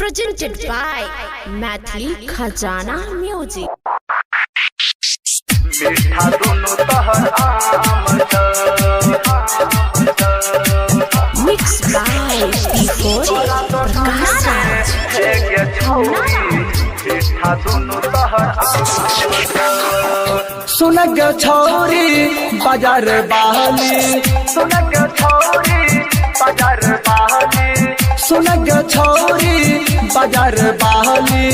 Presented by Maithili Khajana music. मीठा दुनु तोहर आम छौ। Mix by P4 Prakash Raj. हे गे छौरी, मीठा दुनु तोहर आम छौ। सुन गे छौरी बाजार बहली, सुन गे छौरी बाजार बहली, सुन गे छौरी बाजार बहली,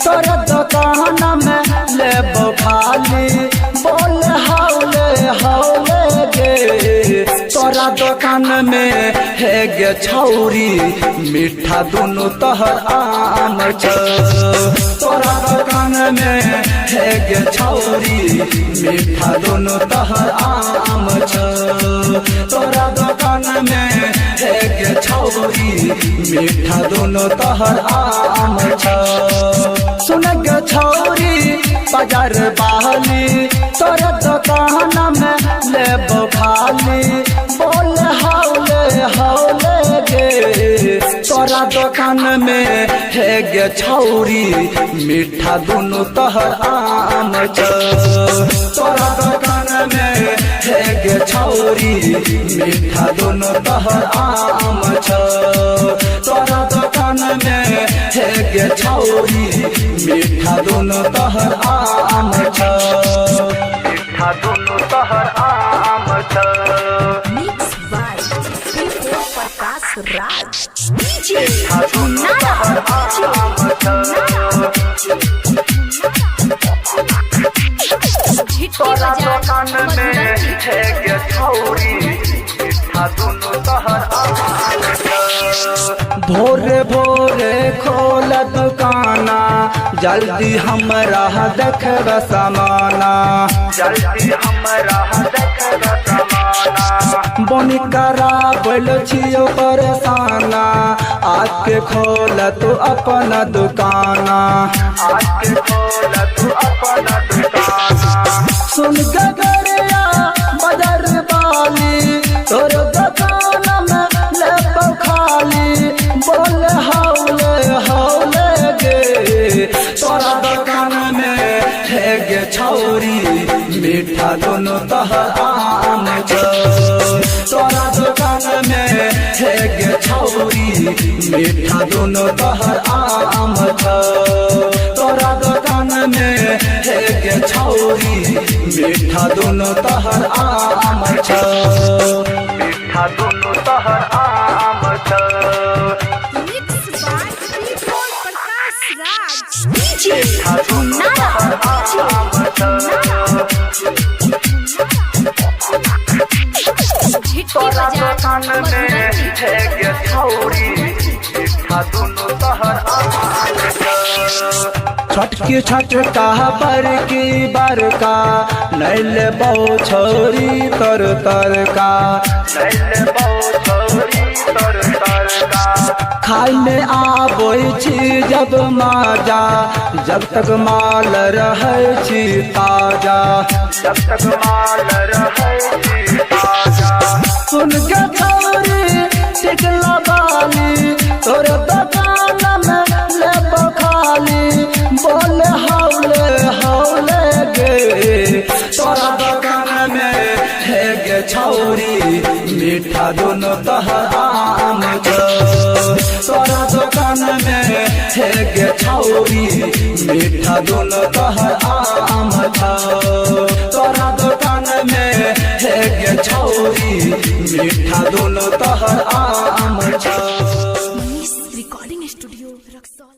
तोर दुकान में लेबो खाली। बोल हौले हौले गे, तोरा दुकान में हे गे छौरी, मीठा दुनु तोहर आम छौ। तोरा दुकान में हे गे छौरी, मीठा दुनु तोहर आम छौ। तोरा दुकान में हे गे छौरी, मीठा दुनु तोहर आम छौ। सुन गे छौरी बाजार बहली, तोरा दुकान में लेबो खाली। बोल हौले हौले गे, तोरा दुकान में हे गे छौरी, मीठा दुनु तोहर आम छौ। तोरा दुकान में हे गे छौरी, मीठा दुनु तोहर आम छौ। तोरा दुकान में हे गे छौरी, मीठा दुनु तोहर आम छौ। मीठा दुनु तोहर आम छौ। Mix by P4 Prakash Raj. DJ मीठा दुनु तोहर आम छौ। झिटकी तोरा बाजार दुकान में मधुबनी। हे गे छौरी, मीठा दुनु तोहर आम छौ। भोरे भोरे खोल दुकाना, जल्दी हमरा देखब समाना। जल्दी हमरा देखब समाना। बोनी कराबल छियो परेशाना, आके खोल तू अपन दुकाना। आके खोल तू अपन दुकाना। सुन के गरिया बाजार बाली, तोर दुकान में लेबो खाली। बोल हौले हौले गे, तोरा दुकान में हे गे छौरी, मीठा दुनु तोहर आम छौ। तोरा दुकान में हे गे छौरी, मीठा दुनु तोहर आम छौ। तोरा दुकान में हे गे छौरी, मीठा दुनु तोहर आम छौ। मीठा दुनु तोहर आम छौ। Mix by P4 Prakash Raj. DJ मीठा दुनु तोहर आम छौ। झिटकी तोरा बाजार दुकान में मधुबनी। हे गे छौरी, मीठा दुनु तोहर आम छौ। छोटकी छोटका बड़की बड़का, नहीं लेबो छौरी तोर तरका। नहीं लेबौ छौरी तोर तरका। खाय में आबै छी जब माजा, जब तक माल रहै छी ताजा। जब तक माल रहै छी ताजा। सुन के छौरी टिकला बाली, तोर दुकान में लेबो खाली। बोल हौले हौले गे, तोरा दुकान में हे गे छौरी, मीठा दुनु तोहर आम छौ। तोरा दुकान में हे गे छौरी, मीठा दुनु तोहर आम छौ। तोरा दुकान में हे गे छौरी, मीठा दुनु तोहर आम छौ। Manish recording studio Raxaul.